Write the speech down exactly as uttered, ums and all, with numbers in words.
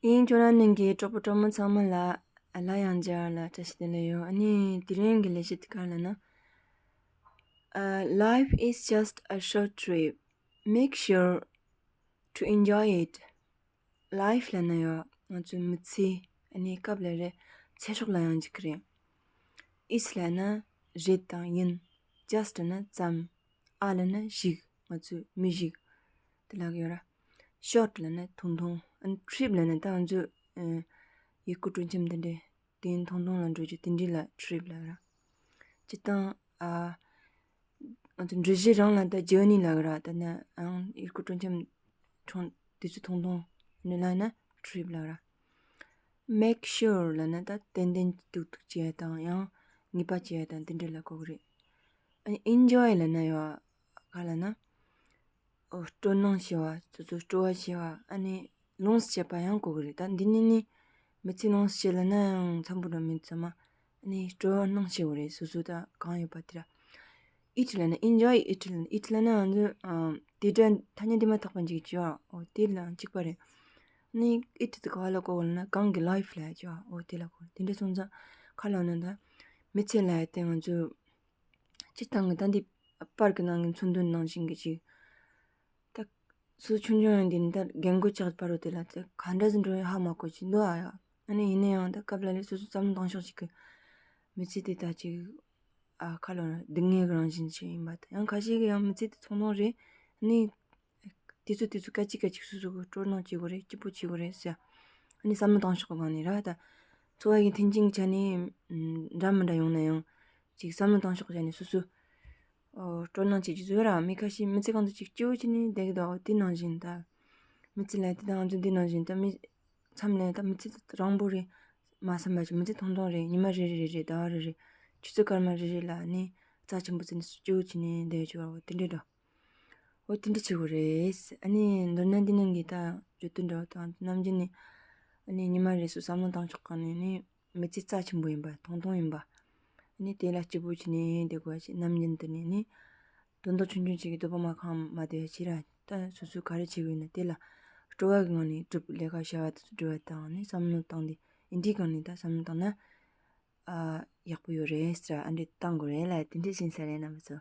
ཡིན། ཁྱོད་རང་ནང་གི་གྲོགས་པོ་གྲོགས་མོ་ཚང་མ་ལ་ཨ་ལ་ཡང་བསྐྱར་ལ་བཀྲ་ཤིས་བདེ་ལེགས་ཡོད། ཨ་ནི་དེ་རིང་གི་ལས་གཞི་དེ་ག་རེ་ལབ་ན། Uh, life is just a short trip. Make sure to enjoy it. Life ལབ་ན་ཡང་ང་ཚོའི་མི་ཚེ། ཨ་ནི་སྐབས་ལ་རེ་ཚེ་སྲོག་ལ་ཡང་འཇིགས་ཀྱི་རེད། Is ལབ་ན་རེད་དང་ཡིན། Just ལབ་ན་ཙམ། A ལབ་ན་ཞིག་ང་ཚོའི་མི་ཞིག་དེ་ལབ་ཀྱི་ཡོད་ར། Short ལབ་ན་ཐུང་ཐུང་། ཨ་ནི་trip ལབ་ན་ད་ང་ཚོའི་ཨ་ཡུལ་སྐོར་སྤྲོ་འཆམ་དེ་འདྲས། དེ་ཐུང་ཐུང་ལ་འགྲོ་རྒྱུ་དེ་འདྲས་ལ་trip ལབ་ར། སྤྱིར་བཏང་ཨ་ང་ཚོ་འགྲུལ་བཞུད་རང་ལ་ད་journey ལབ་ར། ད་ནི་ཨང་ཡུལ་སྐོར་སྤྲོ་འཆམ་ཆུང་དུས་ཚོད་ཐུང་ཐུང་ནི་ལབ་ན་trip ལབ་ར། Make sure ལབ་ན་ད་ཏན་ཏན་ཏིག་ཏིག་བྱས་དང་ཡང་ངེས་པ་བྱས་དང་དེ་འདྲ་ལ་གོ་གི་རེད། ཨ་ནི་enjoy ལབ་ན་ཡོད་ག་ལབ་ན། ཨོ་སྤྲོ་སྣང་བྱེད་པ། སོ་སོ་སྤྲོ་བ་བྱེད་པ། ཨ་ནི་ལོངས་སྤྱད་པ་ཡང་གོ་གི་རེད། ད་འདི་ནི་ནི་མི་ཚེ་ལོངས་སྤྱད་ལབ་ན་ཡང་འཚམ་པོ་འགྲོ་མིན་ཚང་མ། ཨ་ནི་སྤྲོ་སྣང་བྱེད་དགོས་རེད། སོ་སོ་ད་གང་ཡོད་པ་དེ་ར། Eat ལབ་ན་enjoy eat ལབ་ན། eat ལབ་ན་ང་ཚོ་ཨ་དེ་འདྲ་ཐ་སྙད་འདི་མ་ཐག་པ་འཇིག་ཅོ། ཨོ་དེ་ལ་གཅིག་པ་རེད། ཨ་ནི་eat དེ་ག་ལ་གོ་ལབ་ན་གང་གི་life ལ་ཅོ། ཨོ་དེ་ལ་གོ། དེ་འདྲ་སོང་ཙང་ག་ལབ་ན་ད་མི་ཚེ་ལ་ཡ་དེ་ང་ཚོ་སྤྱིར་བཏང་གི་ད་འདི་པར་གི་ནང་གི་མཚོན་དོན་ནང་བཞིན་གི་ཅིག་ད་སུ་ཆུང་ཆུང་ཡང་འདི་ནི་ད་རྒན་རྒོན་ཆགས་པ་རུ་དེ་ལ་ད་ག་འདྲ་ཟིག་འགྲོ་ཡང་ཧ་མ་གོ་ཅིག་འདུག་ཨ་ཡ། ཨ་ནི་ཡིན་ན་ཡང་ད་སྐབས་ལ་ལས་སོ་སོ་བསམ་བློ་བཏང་ཕྱོགས་ཅིག་གི་མི་ཚེ་དེ་ད་ཅིག་ཨ་ཁ་ལོ་ན་སྡུག་བསྔལ་གི་རང་བཞིན་ཅིག་ཡིན་པ་དང་། ཡང་ཁ་ཤས་ཀྱི་ཡང་མི་ཚེ་དེ་ཐུང་ཐུང་རེད། ཨ་ནི་དུས་ཚོད་དུས་ཚོད་སྐད་ཅིག་སྐད་ཅིག་སོ་སོ་གི་སྤྲོ་སྣང་བྱེད་དགོས་རེད། སྐྱིད་པོ་བྱེད་དགོས་རེད་ཟེར། ཨ་ནི་བསམ་བློ་བཏང་ཕྱོགས་གི་སྒང་ནས་ར། ད་འཚོ་བ་གི་མཐུན་རྐྱེན་གི་ཆ་ནས་འདྲ་མི་འདྲ་ཡོང་ན་ཡང་ཅིག་བསམ་བློ་བཏང་ཕྱོགས་གི་ཆ་ནས་སོ་སོ་ཨོ་སྤྲོ་སྣང་བྱེད་རྒྱུ་བཟོ་ར། མི་ཁ་ཤས་མི་ཚེ་གང་དུ་ཅིག་སྐྱིད་པོ་བྱས་ནས་བསྡད་གི་འདུག་ཨོ་དེ་ནང་བཞིན་ད་མི་ཚེ་ལ་དེ་དང་ང་ཚོ་འདི་ནང་བཞིན་ད་མི་མཚམས་ལ་ད་མི་ཚེ་རིང་པོ་རེད་མ་བསམ་པ་ཅིག་མི་ཚེ་ཐུང་ཐུང་རེད། ཉི་མ་རེ་རེ་རེ་རེ། ཟླ་བ་རེ་རེ། ཆུ་ཚོད་སྐར་མ་རེ་རེ་ལ་ནི་རྩ་ཆེན་པོ་བརྩིས་ནས་སྐྱིད་པོ་བྱས་ནས་བསྡད་རྒྱུ་བ་འོ་དེ་འདྲས་འདྲ། འོ་དེ་འདྲ་བྱེད་དགོས་རེད། ཨ་ནི་མདོར་ན་འདི་ནང་གི་ད་བརྗོད་དོན་འདྲ་བ་དང་ནམ་རྒྱུན་ནས་ཨ་ནི་ཉི་མ་རེ་སུ་བསམ་བློ་བཏང་ཕྱོགས་གང་ནས་ནི་མི་ཚེ་རྩ་ཆེན་པོ་ཡིན་པ། ཐུང་ཐུང་ཡིན་པ། ཨ་ནི་དེ་ལ་སྐྱིད་པོ་བྱས་ནས་བསྡད་དགོས་པ་ཞིག་ནམ་རྒྱུན་དུ་ནས་ནི་དོན་དག་ཆུང་ཆུང་ཅིག་གི་འདོད་པ་མ་ཁེངས་མ་བསྡད་པ་ཞིག་ར། ད་སོ་སོས་ག་རེ་བྱེད་དགོས་ན་དེ་ལ་སྤྲོ་བ་གི་ངང་ནས་སྒྲུབ། ལས་ཀ་བྱ་བ་དེ་ཚོ་སྒྲུབ་པ་དང་ནི་བསམ་བློ་བཏང་སྟེ་ཨིན་དྲི་གང་ནས་ད་བསམ་བློ་བཏང་ན་ཨ་ཡག་པོ་ཡོད་རེད་ཟེར། ཨ་འདྲས་བཏང་དགོས་རེད་ལ་དེ་འདྲས་ཤེས་ས་རེད་རྣམ་པ་ཚོ།